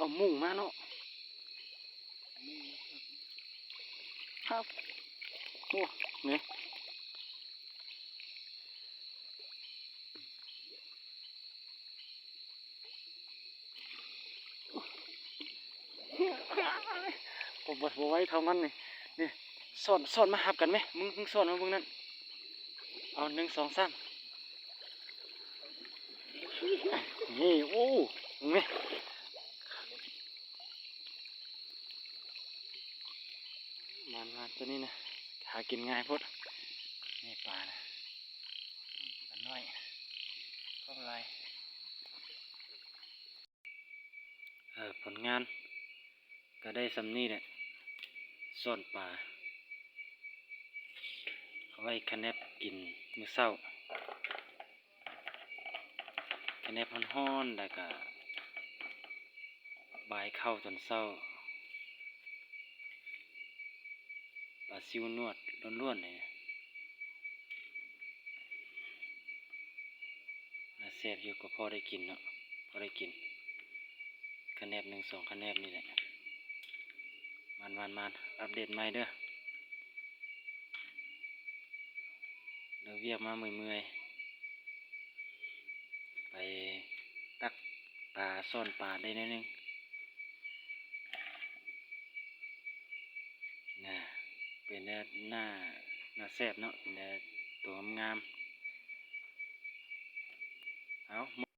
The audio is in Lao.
ເອົາມຸ້ງມາເນາະ ຄັບ ໂອ້ ນີ້ ບໍ່ ບໍ່ ບໍ່ໄວເທົ່າມັນນີ້ ນີ້ ຊ້ອນ ຊ້ອນມາຮັບກັນແມ ມຶງ ມຶງຊ້ອນມາເບິ່ງນັ້ນ ເອົາ ໜຶ່ງ ສອງ ສາມ ນີ້ ໂອ້ ເບິ່ງແມ ມານໆ ຕົວນີ້ນະ ຫາກິນງ່າຍໂພດ ນີ້ປານະ ປານ້ອຍ ຂອງຫຼາຍ. ເອີ ຜົນງານກະໄດ້ສ່ຳນີ້ແຫຼະ ຊ້ອນປາ ເອົາໄວ້ຂະແໜບກິນມື້ເຊົ້າ ຂະແໜບຮ້ອນໆ ແລ້ວກະບາຍເຂົ້າຕອນເຊົ້າ ປາຊິວນວດລ້ວນໆ ເລີຍ. ໜ້າແຊບຢູ່ ກໍພໍໄດ້ກິນເນາະ ພໍໄດ້ກິນ ຂະແໜບໜຶ່ງສອງຂະແໜບນີ້ແຫຼະ ມານໆ ອັບເດດໃໝ່ເດີ ເລີກວຽກມາເມື່ອຍໆ ໄປຕັກປາ ຊ້ອນປາໄດ້ໜ້ອຍໜຶ່ງ ນະ ເປັນແນວໜ້າ ໜ້າແຊບເນາະ ເປັນແນວໂຕງາມໆ ເອົາ.